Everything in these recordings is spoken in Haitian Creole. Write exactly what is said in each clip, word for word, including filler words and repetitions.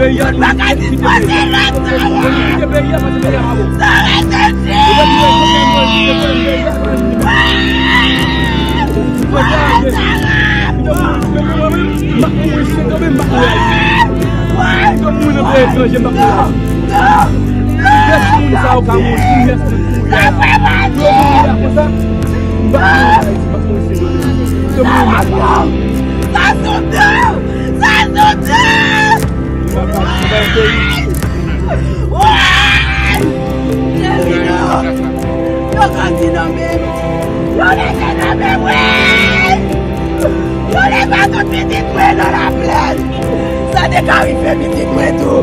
Peyi a pa ka dispoze lòt sa a. Kite peyi a, pase peyi a pa bon. Sa rete di. M ap mouri, se kanmenm m ap mouri Ayiti. M ap mouri nan peyi etranje, m ap mouri. Pyès moun sa yo ka mouri, pyès moun. Yo mouri la konsa. M pa mouri Ayiti, m ap mouri Sendomeng. Yo mouri m ap mouri. Sa sou tou! Sa sou tou! M ap mouri nan peyi. Woy! Yo ka di nan men m. Yo leve nan men mwen. Yo leve tout pitit mwen nan laplèn. Sa te ka rive pitit mwen tou.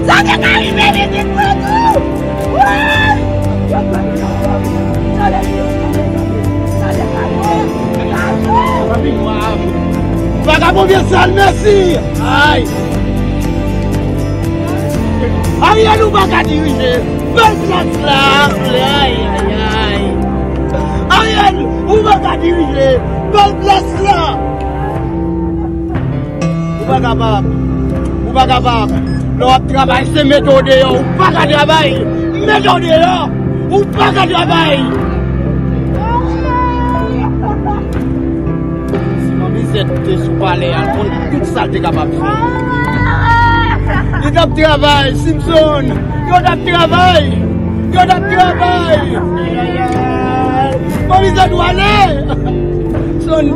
Sa te ka rive pitit mwen tou. Woy! Vagabon vye sal, mèsi. Ay! Ariel, ou pa ka dirije. Bèl plas la. Ay, ay, ay. Ariel, ou pa ka dirije. Bèl plas la. Ou pa kapab. Ou pa kapab. Lè w ap travay, se mete w deyò. Ou pa ka travay. Mete w deyò. Ou pa ka travay. Si Manmi Zèt te sou palè a, l konn tout sa l te kapab fè. Li t ap travay, Simpson. Yo t ap travay. Yo t ap travay. Manmi Zèt, ou ale. Sondy,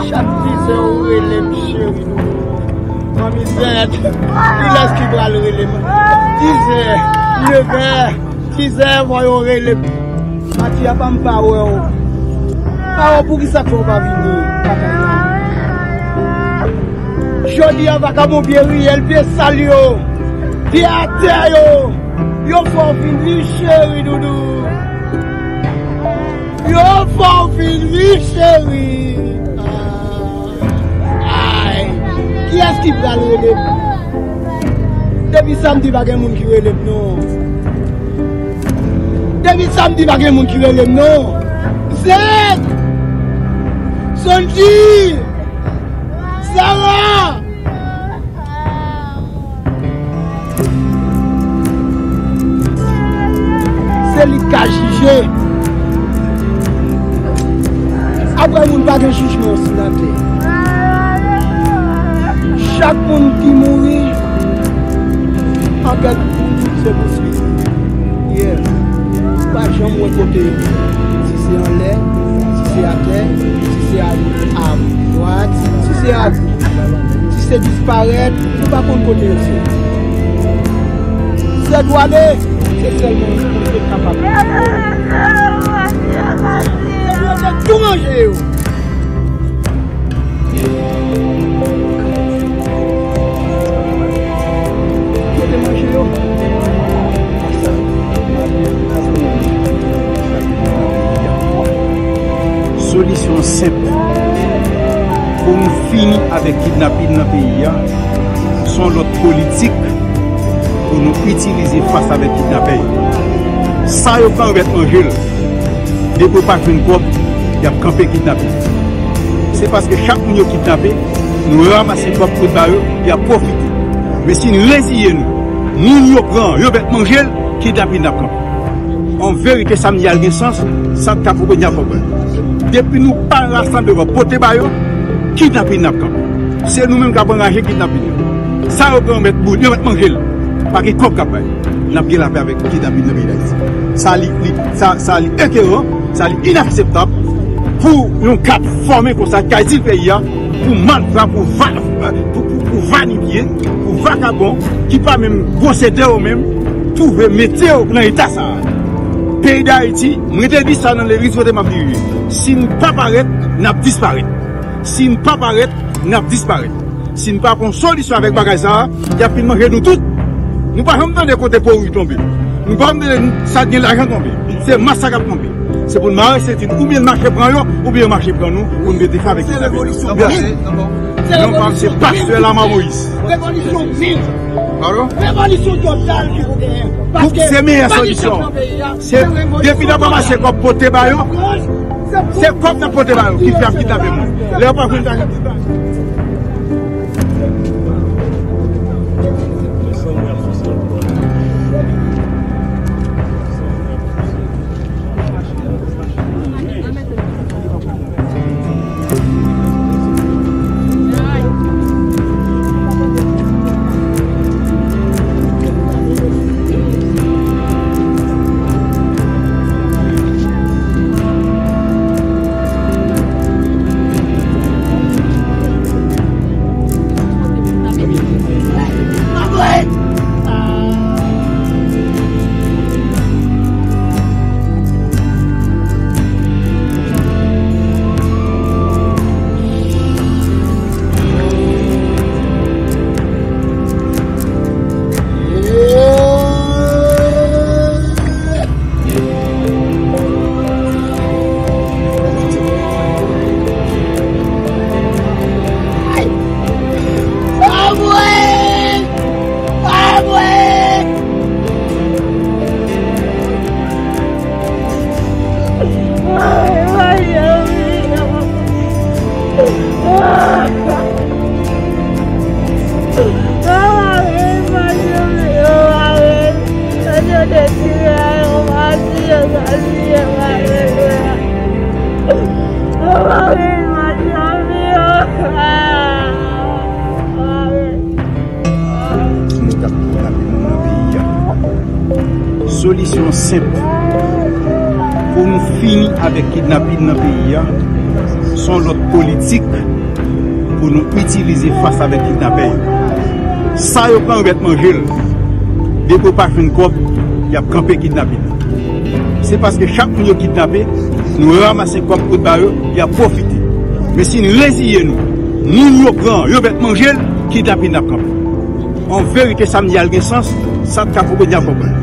chak dizè ou rele m cheri. Manmi Zèt, kilès ki pral rele m? Dizè, nevè, dizè, fò yo rele m. Mati a pa m pa wè w. Pa wè w poukisa k fè w pa vini lakay mwen. Jodi a, vagabon vye riyèl, vye sal yo, vye atè yo, yo fè w vin wi cheri doudou. Yo fè w vin wi cheri. Ay, kiyès ki pral rele m? Depi samdi pa gen moun ki rele m non. Depi samdi pa gen moun ki rele m non. Zèt! Sondy! Sara! Se li k ka jije. Apre moun pa gen jijman sou latè. Chak moun ki mouri, ankèt se pou swiv. Yeah. Pa janm wè kote yo ye. Si se anlè, si se atè, si se a, a dwat, si se a, si se disparèt, nou pa konn kote yo se. Zèt ou ale, se sèlman ou te kapab. Yo te tou manje yo. Yo te manje yo. Solisyon senp pou nou fini avèk kidnapin nan peyi a, se yon lòt politik pou nou itilize fas avèk kidnapè yo. Sa yo pran yo mèt manje l. Depi yo pa jwenn kòb, y ap kanpe kidnape. Se paske chak moun yo kidnape, nou ranmase kòb pou n ba yo, y ap pwofite. Men si n reziye nou, moun yo pran, yo mèt manje l, kidnapin ap kanpe. An verite, sa m di a gen sans, sa m t ap pwopoze a fò kwè. Depi nou pa rasanble kòb pote ba yo, kidnapin ap kanpe. Se nou menm k ap anraje kidnapin yo. Sa yo pran yo mèt boule, yo mèt manje l. Pa gen kòb k ap bay. N ap gen lapè avèk kidnapin nan peyi Dayiti. Sa li, li, sa, sa li enkoeran, sa li inakseptab pou yon gad fòme konsa k al di peyi a, Pou malfra, pou va-, pou, pou, pou vanipye, pou vakabon, ki pa menm gwosè de yo menm, twouve mete yo nan eta sa a. Peyi Dayiti, mwen te di sa nan legliz kote m ap dirije. Si n pa parèt, n ap disparèt. Si n pa parèt, n ap disparèt. Si n pa pran solisyon avèk bagay sa a, y ap vin manje nou tout. Nou pa janm tande kote pori tonbe. Nou pa janm tande sa k gen lajan tonbe. Se mas sa k ap tonbe. Se pou n mare senti n, oubyen n mache pran yo, oubyen yo mache pran nou, pou n mete fen avèk kidnapin. Non, pa m se pastè Lama Moyiz. Revolisyon mil. Pardon? Revolisyon total ki pou genyen. Paske se meyè solisyon. Se depi n ap ranmase kòb pote ba yo, se kòb n ap pote ba yo ki fè y ap kidnape moun. Lè yo pa jwenn talan. Ki nou t ap kidnape moun nan peyi a. Solisyon senp pou nou fini avèk kidnapin nan peyi a, se yon lòt politik pou nou itilize fas avèk kidnapè yo. Sa yo pran yo mèt manje l. Depi yo pa jwenn kòb, y ap kanpe kidnapin nan. Se paske chak moun yo kidnape, nou ranmase kòb pou n ba yo, y ap pwofite. Men si n reziye nou, moun yo pran, yo mèt manje l, kidnapin nan ap kanpe. An verite, sa m di a l gen sans, sa t ka fè w konprann.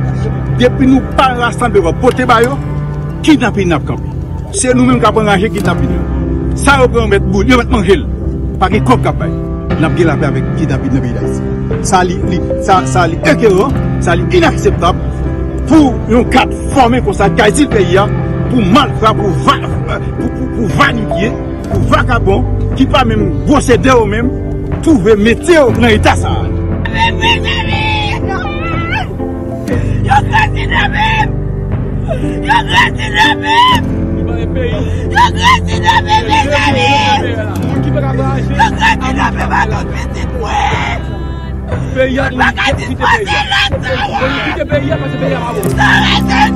Depi nou pa rasanble kòb pote ba yo, kidnapin nan ap kanpe. Se nou menm k ap anraje kidnapin yo. Sa yo pran yo mèt boule, yo mèt manje l. Pa gen kòb k ap bay. N ap gen lapè avèk kidnapin nan peyi Dayiti. Sa li, li, sa, sa li ekeran, sa li inakseptab pou yon kad fòme konsa k ka itil peyi a, pou malfra, pou va-, pou, pou, pou vanipye, pou vakabon, ki pa menm gwosè de yo menm, twouve mete yo nan eta sa a. Yo kraze nan men m! Yo kraze nan men m! Yo kraze nan men m, mezanmi! Yo kraze nan men m ak tout pitit mwen! Mwen pa ka dispoze lòt sa, wa! Sa rezonn!